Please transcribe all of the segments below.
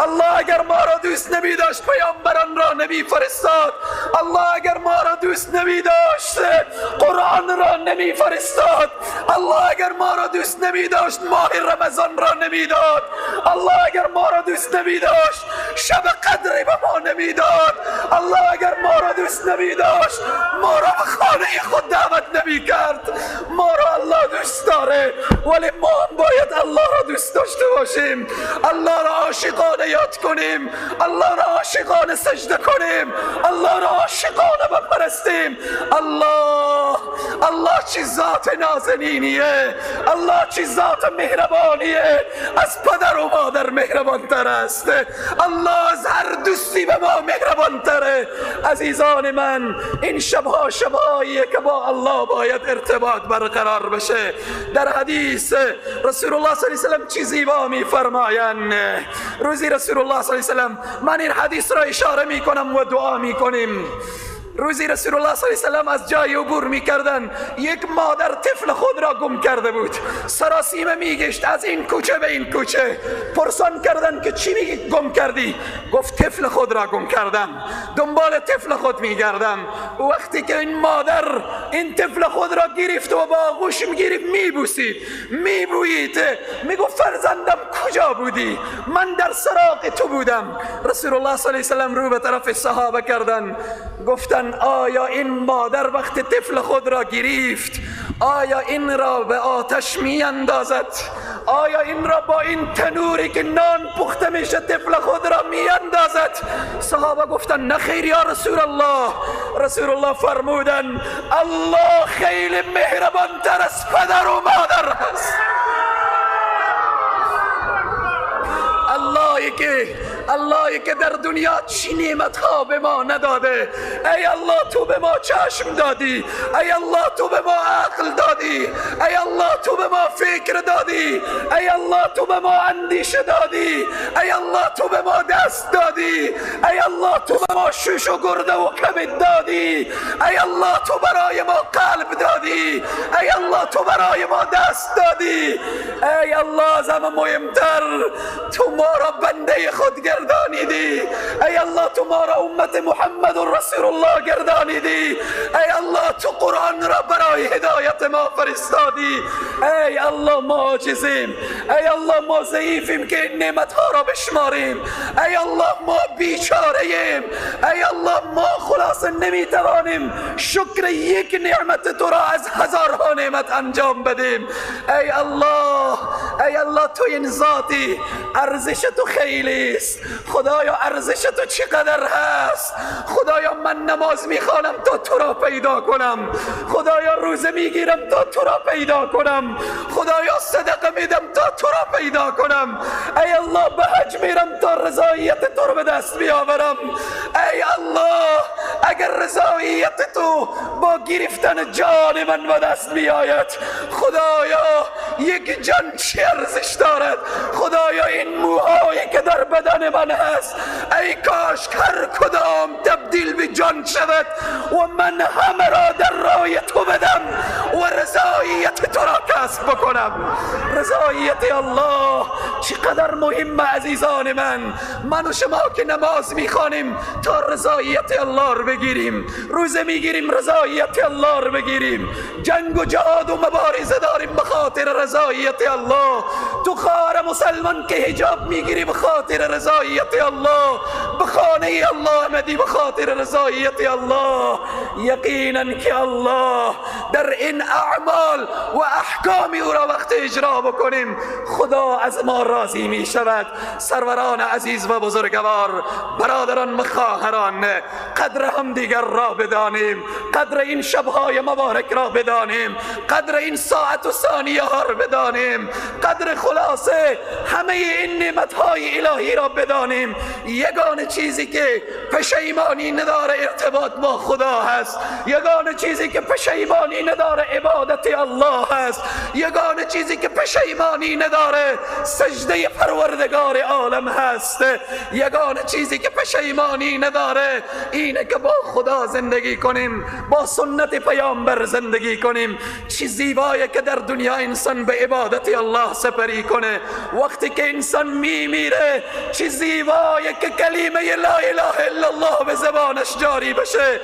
الله اگر ما را دوست نمی داشت پیامبران را نمی فرستاد. الله اگر ما را دوست نمی داشت قرآن را نمی فرستاد. الله اگر ما را دوست نمی داشت ماه رمضان را نمی داد. الله اگر ما را دوست نمی داشت شب قدر به ما نمی داد. الله اگر ما را دوست نمی داشت ما را به خانه خود دعوت نمی کرد. ما را الله دوست داره، ولی ما هم باید الله را دوست داشته باشیم، الله را عاشقانه یاد کنیم، الله را عاشقانه سجده کنیم، الله را عاشقانه بپرستیم. الله الله چی ذات نازنینیه، الله چی ذات مهربانیه، از پدر و مادر مهربانتر است. الله از هر دوستی به ما مهربانتره. عزیزان من، این شبها شبهاییه که با الله باید ارتباط برقرار بشه. در حدیث رسول الله صلی الله علیه و سلم چی زیبا میفرمایند. روزی رسول الله صلی الله علیه و سلم، من این حدیث را اشاره میکنم و دعا میکنیم. روزی رسول الله صلی الله علیه و سلم از جای عبور میکردن، یک مادر طفل خود را گم کرده بود، سراسیمه میگشت از این کوچه به این کوچه. پرسان کردن که چی میگی گم کردی؟ گفت طفل خود را گم کردم، دنبال طفل خود میگردم. وقتی که این مادر این طفل خود را گرفت و با آغوش میگرفت، میبوسید، میبویید، میگفت فرزندم کجا بودی؟ من در سراغ تو بودم. رسول الله صلی الله علیه و سلم رو به طرف صحابه کردن، گفتن آیا این مادر وقت طفل خود را گرفت آیا این را به آتش می اندازد؟ آیا این را با این تنوری که نان پخته میشه طفل خود را می اندازد؟ صحابه گفتن نه خیر یا رسول الله. رسول الله فرمودن الله خیلی مهربان تر از پدر و مادر است. اللهی که در دنیا چی نعمت ها به ما نداده. ای الله تو به ما چشم دادی، ای الله تو به ما عقل دادی، ای الله تو به ما فکر دادی، ای الله تو به ما اندیشه دادی، ای الله تو به ما دست دادی، ای الله تو به ما شوش و گرده و کبد دادی، ای الله تو برای ما قلب دادی، ای الله تو برای ما دست دادی. ای الله از همه مهمتر تو ما را بنده خود گردانیدی. ای الله تو ما را امت محمد رسول الله گردانیدی. ای الله تو قرآن را برای هدایت ما فرستادی. ای الله ما عاجزیم، ای الله ما ضعیفیم که این نعمت ها را بشماریم. ای الله ما بیچاره ایم، ای الله ما خلاص نمیتوانیم شکر یک نعمت تو را از هزارها نعمت انجام بدیم. ای الله، ای الله تو این ذاتی، ارزش تو خیلی است. خدایا ارزش تو چقدر هست. خدایا من نماز میخوانم تا تو را پیدا کنم، خدایا روزه میگیرم تا تو را پیدا کنم، خدایا صدقه میدم تا تو را پیدا کنم. ای الله به حج میرم تا رضایت تو رو به دست بیاورم. ای الله اگر رضایت تو با گرفتن جان من به دست بیاید، خدایا یک جان چه ارزش دارد. خدایا این موهایی که در بدن من هست، ای کاش هر کدام تبدیل به جان شود و من همه را در راه تو بدم و رضایت تو را کسب بکنم. رضایت الله چقدر مهم عزیزان من. من و شما که نماز میخوانیم تا رضایت الله رو بگیریم، روزه میگیریم رضایت الله رو بگیریم، جنگ و جهاد و مبارزه داریم به خاطر رضایت الله. تو خواهر مسلمان که حجاب میگیری به خاطر رضایت الله، به خانه الله آمدی به خاطر رضایت الله. یقینا که الله در این اعمال و احکام او را وقت اجرا بکنیم خدا از ما راضی می شود. سروران عزیز و بزرگوار، برادران و خواهران، قدر هم دیگر را بدانیم، قدر این شبهای مبارک را بدانیم، قدر این ساعت و ثانیه ها را بدانیم، قدر خلاصه همه این نعمتهای الهی را بدانیم. یگانه چیزی که پشیمانی نداره ارتباط با خدا هست، یگانه چیزی که پشیمانی پشیمانی نداره عبادت الله است. یگانه چیزی که پشیمانی نداره سجده پروردگار عالم هست. یگانه چیزی که پشیمانی نداره اینه که با خدا زندگی کنیم، با سنت پیامبر زندگی کنیم. چی زیبایه که در دنیا انسان به عبادت الله سپری کنه. وقتی که انسان میمیره چی زیبایه که کلمه لا اله الا الله به زبانش جاری بشه.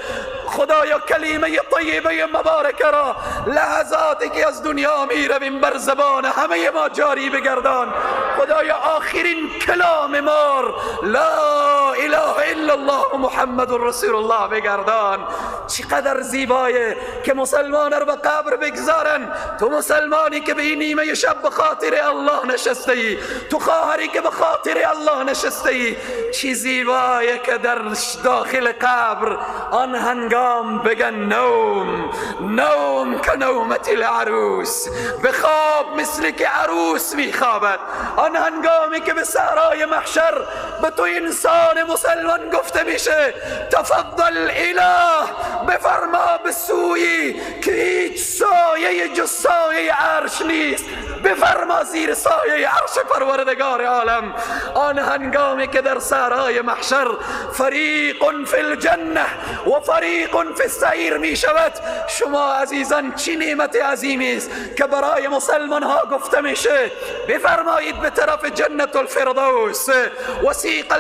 خدایا کلمه طیبه مبارکه را لحظاتی که از دنیا میرویم بر زبان همه ما جاری بگردان. خدایا آخرین کلام ما لا اله الا الله محمد رسول الله بگردان. چقدر زیبایه که مسلمان رو به قبر بگذارن. تو مسلمانی که به این نیمه شب به خاطر الله نشسته ای، تو خواهری که به خاطر الله نشسته ای، چی زیبایه که در داخل قبر آن هنگام بگن نوم نوم که نومت العروس، به خواب مثل که عروس میخوابد. آن هنگامی که به صحرای محشر به تو انسان مسلمان گفته میشه تفضل اله، بفرما به سویی که هیچ سایه جز سایه عرش نیست، بفرما زیر سایه عرش پروردگار عالم. آن هنگامی که در صحرای محشر فریق فی الجنه و فریق فی السعیر می شود، شما عزیزان چی نعمت عظیمی است که برای مسلمان ها گفته میشه بفرمایید به طرف جنت الفردوس. وسیق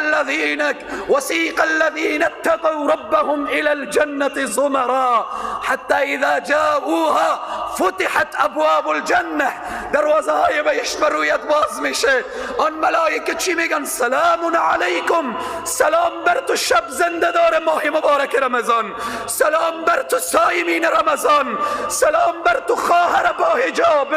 الذین اتقوا ربهم الى الجنة زمرا حتى اذا جاءوها فتحت ابواب الجنه. دروازه های بهشت بر رویت باز میشه. آن ملائکه چی میگن؟ سلام علیکم، سلام بر تو شب زنده دار ماه مبارک رمضان، سلام بر تو صائمین رمضان، سلام بر تو خواهر با حجاب،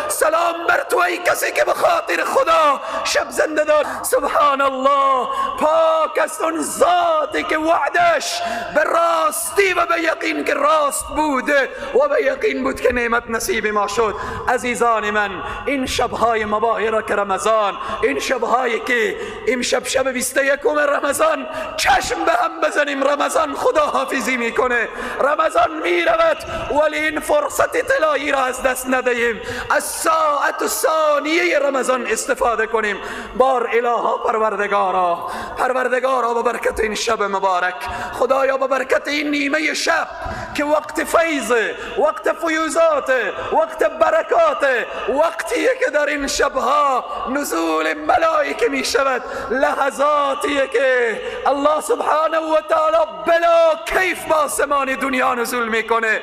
سلام بر تو ای کسی که به خاطر خدا شب زنده دار. سبحان الله، پاک است اون ذاتی که وعدش به راستی و به یقین که راست بوده و به یقین بود که نعمت نصیب ما شد. عزیزان من، این شبهای مبارک رمضان، این شبهایی که امشب شب 21 رمضان، چشم به هم بزنیم رمضان خدا حافظی میکنه، رمضان میرود، ولی این فرصت طلایی را از دست ندهیم. از ساعت و ثانیه رمضان استفاده کنیم. بار الها پروردگارا، پروردگارا به برکت این شب مبارک، خدایا به برکت این نیمه شب که وقت فیض، وقت فیوزات، وقت برکات، وقتیه که در این شبها نزول ملائکه می شود، لحظاتیه که الله سبحانه و تعالی بلا کیف با آسمان دنیا نزول میکنه،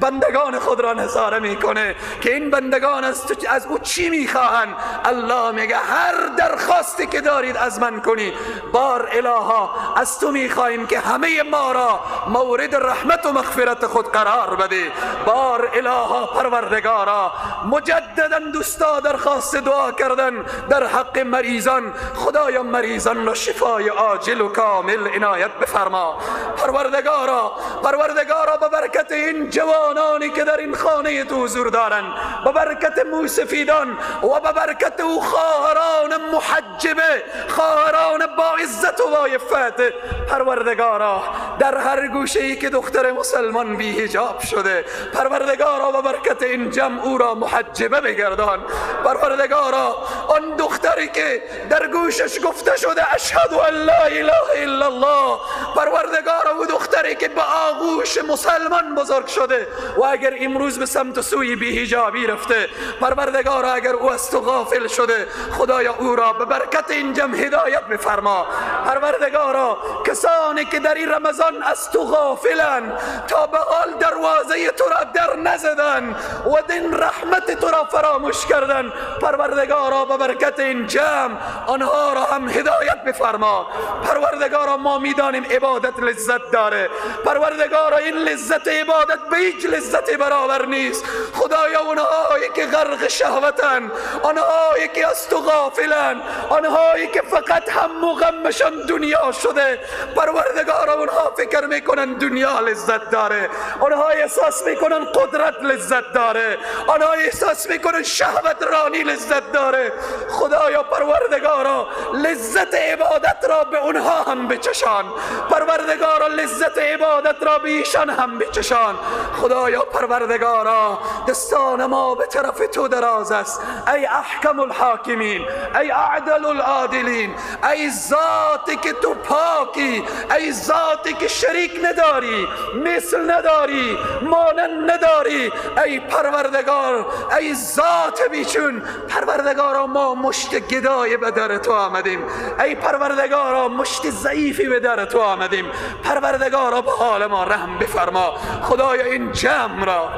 بندگان خود را نظاره میکنه که این بندگان از او چی میخواهند. الله میگه هر درخواستی که دارید از من کنید. بار الها از تو میخواهیم که همه ما را مورد رحمت و مغفرت خود قرار بده. بار الها پروردگارا، مجددا دوستا درخواست دعا کردن در حق مریضان، خدایا مریضان را شفای عاجل و کامل عنایت بفرما. پروردگارا، پروردگارا به برکت این جوان آنانی که در این خانه تو حضور دارند، به برکت موسفیدان و به برکت او خواهران محجبه، خواهران با عزت و با عفت، پروردگارا در هر گوشه ای که دختر مسلمان بی حجاب شده، پروردگارا به برکت این جمع او را محجبه بگردان. پروردگارا آن دختری که در گوشش گفته شده اشهد ان لا اله الا الله، پروردگارا او دختری که به آغوش مسلمان بزرگ شده و اگر امروز به سمت سوی بی‌حجابی رفته، پروردگارا اگر او از تو غافل شده، خدایا او را به برکت این جمع هدایت بفرما. پروردگارا کسانی که در این رمضان از تو غافلن، تا به حال دروازه تو را در نزدن و دین رحمت تو را فراموش کردن، پروردگارا به برکت این جمع آنها را هم هدایت بفرما. پروردگارا ما میدانیم عبادت لذت داره، پروردگارا این لذت عبادت به هیچ لذتی برابر نیست. خدایا اونهایی که غرق شهوتن، آنهایی که از تو غافلن، آنهایی که فقط هم و غمشان دنیا شده، پروردگارا اونها فکر میکنن دنیا لذت داره، آنها احساس میکنن قدرت لذت داره، آنها احساس میکنن شهوت رانی لذت داره. خدایا پروردگارا لذت عبادت را به اونها هم بچشان، پروردگارا لذت عبادت را به ایشان هم بچشان. خدایا پروردگارا دستان ما به طرف تو دراز است، ای احکم الحاکمین، ای اعدل العادلین، ای ذاتی که تو پاکی، ای ذاتی که شریک نداری، مثل نداری، مانند نداری، ای پروردگار، ای ذات بیچون. پروردگارا ما مشت گدای به در تو آمدیم، ای پروردگارا مشت ضعیفی به در تو آمدیم. پروردگارا به حال ما رحم بفرما. خدایا این جمع را،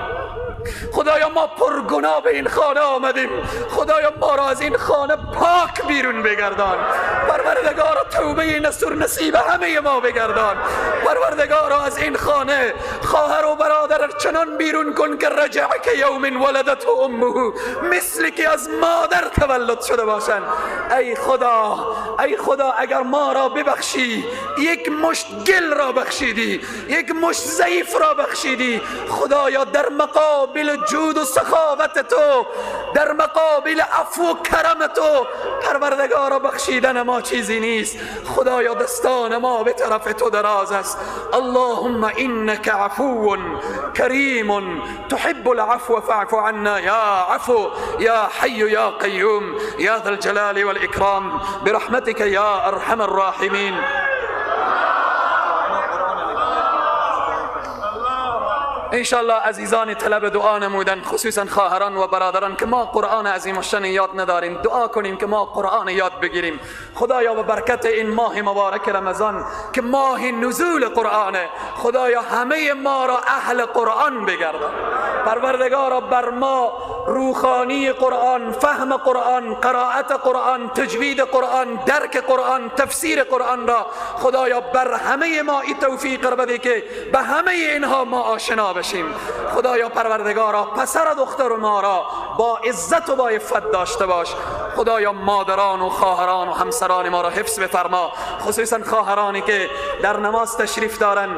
خدایا ما پرگناه به این خانه آمدیم، خدایا ما را از این خانه پاک بیرون بگردان. پروردگارا توبه نصور نصیب همه ما بگردان. پروردگارا از این خانه خواهر و برادر چنان بیرون کن که رجع که یوم ولدته امه، مثل که از مادر تولد شده باشند. ای خدا، ای خدا اگر ما را ببخشی، یک مشت گل را بخشیدی، یک مشت ضعیف را بخشیدی، خدایا در مقابل جود و سخاوت تو، در مقابل عفو و کرم تو، پروردگارا بخشیدن ما چیزی نیست. خدایا دستان ما به طرف تو دراز است. اللهم انک عفو کریم تحب العفو فاعف عنا یا عفو یا حی یا قیوم یا ذا الجلال والاکرام برحمتک یا ارحم الراحمین. انشالله عزیزان طلب دعا نمودن، خصوصا خواهران و برادران که ما قرآن عظیم الشان یاد نداریم، دعا کنیم که ما قرآن یاد بگیریم. خدایا به برکت این ماه مبارک رمضان که ماه نزول قرآنه، خدایا همه ما را اهل قرآن بگردان. پروردگارا بر ما روخانی قرآن، فهم قرآن، قرائت قرآن، تجوید قرآن، درک قرآن، تفسیر قرآن را خدایا بر همه ما این توفیق را بده که به همه اینها ما آشنا بشیم. خدایا پروردگارا پسر دختر ما را با عزت و با عفت داشته باش. خدایا مادران و خواهران و همسران ما را حفظ بفرما، خصوصا خواهرانی که در نماز تشریف دارن.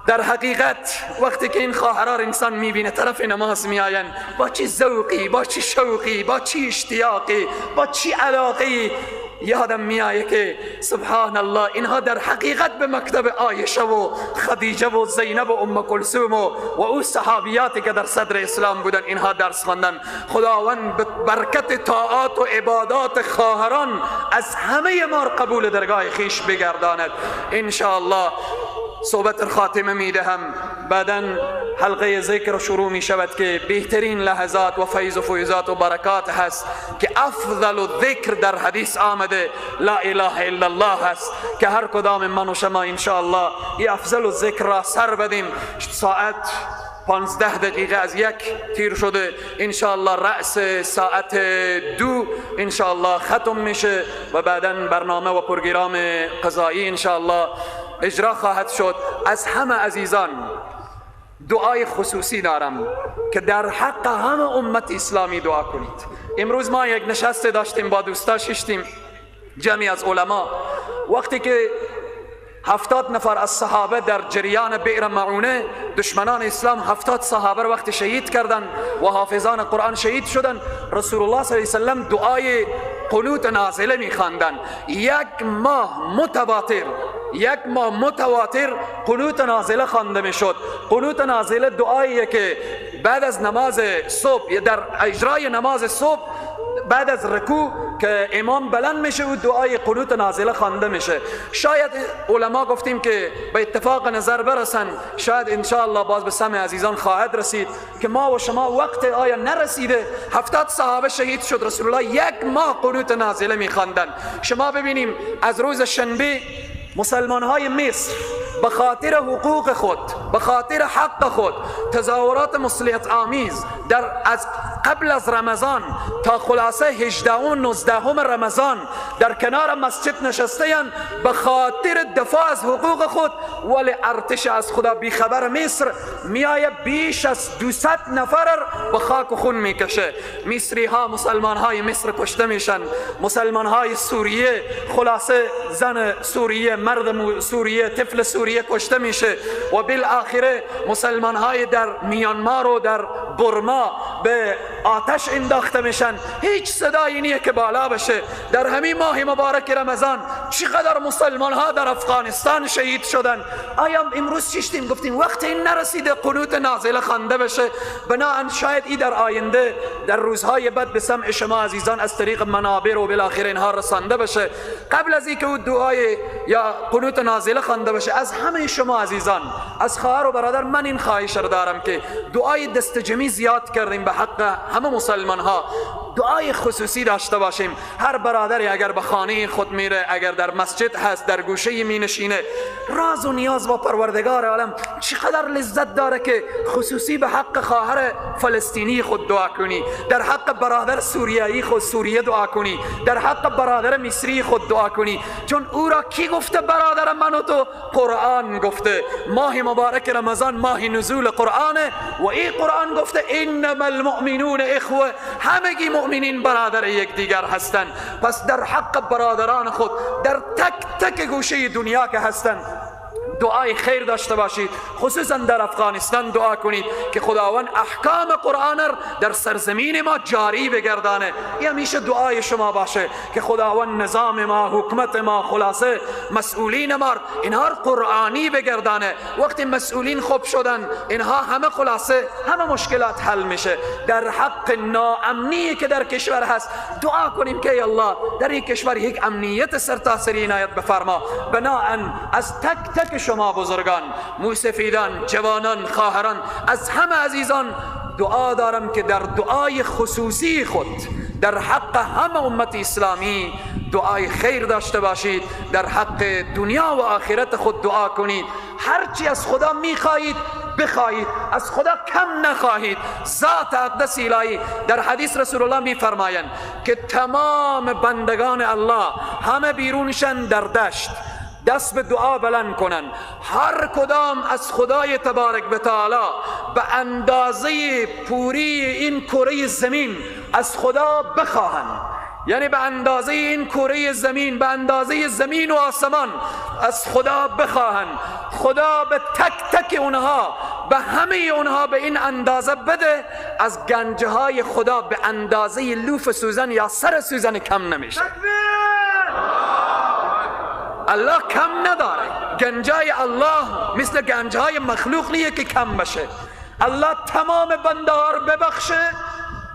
در حقیقت وقتی که این خواهران انسان میبینه طرف نماز میآین، با چی ذوقی، با چی شوقی، با چی اشتیاقی، با چی علاقی، یادم میآید که سبحان الله اینها در حقیقت به مکتب عایشه و خدیجه و زینب و ام کلثوم و او صحابیاتی که در صدر اسلام بودن اینها درس خواندن. خداوند به برکت طاعات و عبادات خواهران از همه ما قبول درگاه خویش بگرداند. انشاءالله صحبت خاتمه میدهم، بعدا حلقه ذکر شروع می شود که بهترین لحظات و فیض و فیضات و برکات هست که افضل الذکر در حدیث آمده لا اله الا الله هست که هر کدام من و شما انشاءالله این افضل الذکر را سر بدیم. ساعت 15 دقیقه از 1 تیر شده، انشاءالله رأس ساعت 2 انشاءالله ختم میشه و بعدا برنامه و پروگرام قضایی انشاءالله اجرا خواهد شد. از همه عزیزان دعای خصوصی دارم که در حق همه امت اسلامی دعا کنید. امروز ما یک نشست داشتیم با دوستا، ششتیم جمعی از علما. وقتی که 70 نفر از صحابه در جریان بئر معونه دشمنان اسلام 70 صحابه را وقتی شهید کردن و حافظان قرآن شهید شدن، رسول الله صلی الله علیه و سلم دعای قنوت نازله میخواندن. یک ماه متواتر، یک ماه متواتر قنوت نازله خوانده میشد. قنوت نازله دعاییه که بعد از نماز صبح، در اجرای نماز صبح بعد از رکوع که امام بلند میشه و دعای قنوت نازله خوانده میشه. شاید علما گفتیم که به اتفاق نظر برسن، شاید انشاءالله باز به سمع عزیزان خواهد رسید که ما و شما وقت آیا نرسیده. 70 صحابه شهید شد، رسول الله یک ماه قنوت نازله میخواندن. شما ببینیم از روز شنبه مسلمان های مصر به خاطر حقوق خود، به خاطر حق خود، تظاهرات مصلحت آمیز در از قبل از رمضان تا خلاصه 18 و 19 رمضان در کنار مسجد نشسته‌اند به خاطر دفاع از حقوق خود، ولی ارتش از خدا بیخبر مصر میایه بیش از 200 نفر به خاک و خون میکشه. مصری ها، مسلمان های مصر کشته میشن، مسلمان های سوریه، خلاصه زن سوریه، مرد سوریه، طفل سوریه کشته میشه و بالاخره مسلمان های در میانمار و در برما به آتش انداخته میشن. هیچ صدایی نیه که بالا بشه. در همین ماه مبارک رمضان چقدر مسلمان ها در افغانستان شهید شدن. آیا امروز چیشتیم؟ گفتیم وقت این نرسیده قنوت نازله خوانده بشه. بناهن شاید ای در آینده در روزهای بعد به سمع شما عزیزان از طریق منابر و بالاخره اینها رسانده بشه. قبل از اینکه او دعای یا قنوت نازله خوانده بشه، از همه شما عزیزان، از خواهر و برادر من این خواهش رو دارم که دعای دست جمعی زیاد کردیم به حق همه مسلمان ها، دعای خصوصی داشته باشیم. هر برادری اگر به خانه خود میره، اگر در مسجد هست، در گوشه می نشینه، راز و نیاز با پروردگار عالم چقدر لذت داره که خصوصی به حق خواهر فلسطینی خود دعا کنی، در حق برادر سوریایی خود سوریه دعا کنی، در حق برادر مصری خود دعا کنی. چون او را کی گفته برادر من و تو؟ قرآن گفته. ماه مبارک رمضان ماه نزول قرآنه و این قرآن گفته انما المؤمنون اخوه، همگی مؤمنین برادر یکدیگر هستند. پس در حق برادران خود در تک تک گوشه دنیا که هستند دعای خیر داشته باشید. خصوصا در افغانستان دعا کنید که خداوند احکام قرآن در سرزمین ما جاری بگردانه. این همیشه دعای شما باشه که خداوند نظام ما، حکومت ما، خلاصه مسئولین ما، اینها قرآنی بگردانه. وقتی مسئولین خوب شدن، اینها همه خلاصه همه مشکلات حل میشه. در حق ناامنی که در کشور هست دعا کنیم که ای الله در این کشور یک امنیت سرتاسری عنایت بفرما. بناهن از تک تک شما بزرگان، موسفیدان، جوانان، خواهران، از همه عزیزان دعا دارم که در دعای خصوصی خود در حق همه امت اسلامی دعای خیر داشته باشید. در حق دنیا و آخرت خود دعا کنید. هرچی از خدا میخواهید بخواهید، از خدا کم نخواهید. ذات اقدس الهی در حدیث رسول الله میفرمایند که تمام بندگان الله همه بیرونشن در دشت، دست به دعا بلند کنن، هر کدام از خدای تبارک و تعالی به اندازه پوری این کره زمین از خدا بخواهند. یعنی به اندازه این کره زمین، به اندازه زمین و آسمان از خدا بخواهند. خدا به تک تک اونها، به همه اونها به این اندازه بده، از گنجهای خدا به اندازه لوف سوزن یا سر سوزن کم نمیشه. الله کم نداره. گنجای الله مثل گنجهای مخلوق نیه که کم بشه. الله تمام بنده ها رو ببخشه،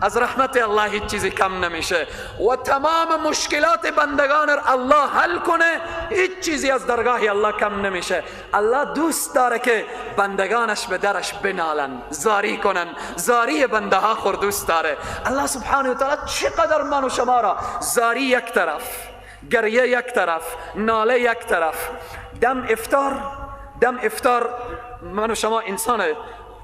از رحمت الله هیچ چیزی کم نمیشه و تمام مشکلات بندگان رو الله حل کنه، هیچ چیزی از درگاه الله کم نمیشه. الله دوست داره که بندگانش به درش بنالن، زاری کنن. زاری بنده ها خور دوست داره. الله سبحانه و تعالی چقدر من و شما را زاری یک طرف، گریه یک طرف، ناله یک طرف. دم افطار، دم افطار من و شما انسان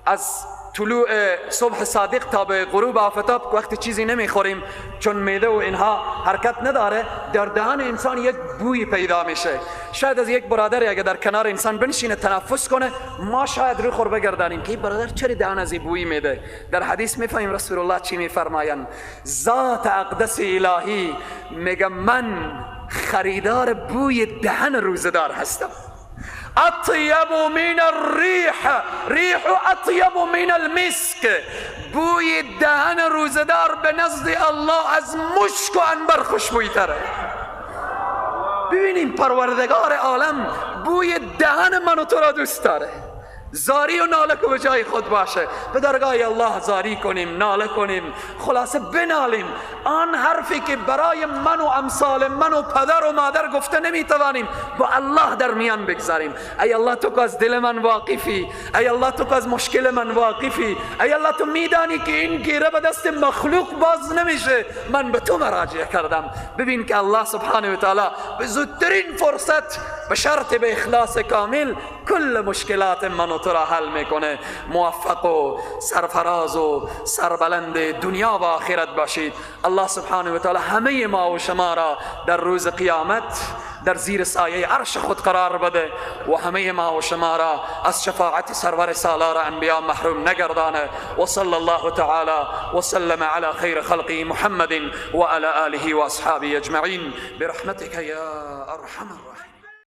از طلوع صبح صادق تا به غروب آفتاب وقتی چیزی نمیخوریم، چون معده و اینها حرکت نداره، در دهان انسان یک بوی پیدا میشه. شاید از یک برادر اگه در کنار انسان بنشینه تنفس کنه، ما شاید رو خور بگردانیم که این برادر چرا دهان از بوی میده. در حدیث میفهمیم رسول الله چی میفرمایند. ذات اقدس الهی میگه من خریدار بوی دهن روزدار هستم. اطیب من الریح، ریح اطیب من المسک. بوی دهن روزدار به نزد الله از مشک و عنبر خوشبویی تره. ببینیم پروردگار عالم بوی دهن من و تو را دوست داره. زاری و ناله که به جای خود باشه، به درگاه الله زاری کنیم، ناله کنیم، خلاصه بنالیم. آن حرفی که برای من و امثال من و پدر و مادر گفته نمیتوانیم با الله در میان بگذاریم. ای الله تو که از دل من واقفی، ای الله تو که از مشکل من واقفی، ای الله تو میدانی که این گیره به دست مخلوق باز نمیشه، من به تو مراجعه کردم. ببین که الله سبحانه و تعالی به زودترین فرصت به شرط به اخلاص کامل کل مشکلات من و تو را حل میکنه. موفق و سرفراز و سربلند دنیا و آخرت باشید. الله سبحانه و تعالی همه ما و شما را در روز قیامت در زیر سایه عرش خود قرار بده و همه ما و شما را از شفاعت سرور سالار انبیا محروم نگردانه. و صلی الله تعالی و سلم علی خیر خلقه محمد و علی آله و اصحابه اجمعین برحمتک یا ارحم الراحمین.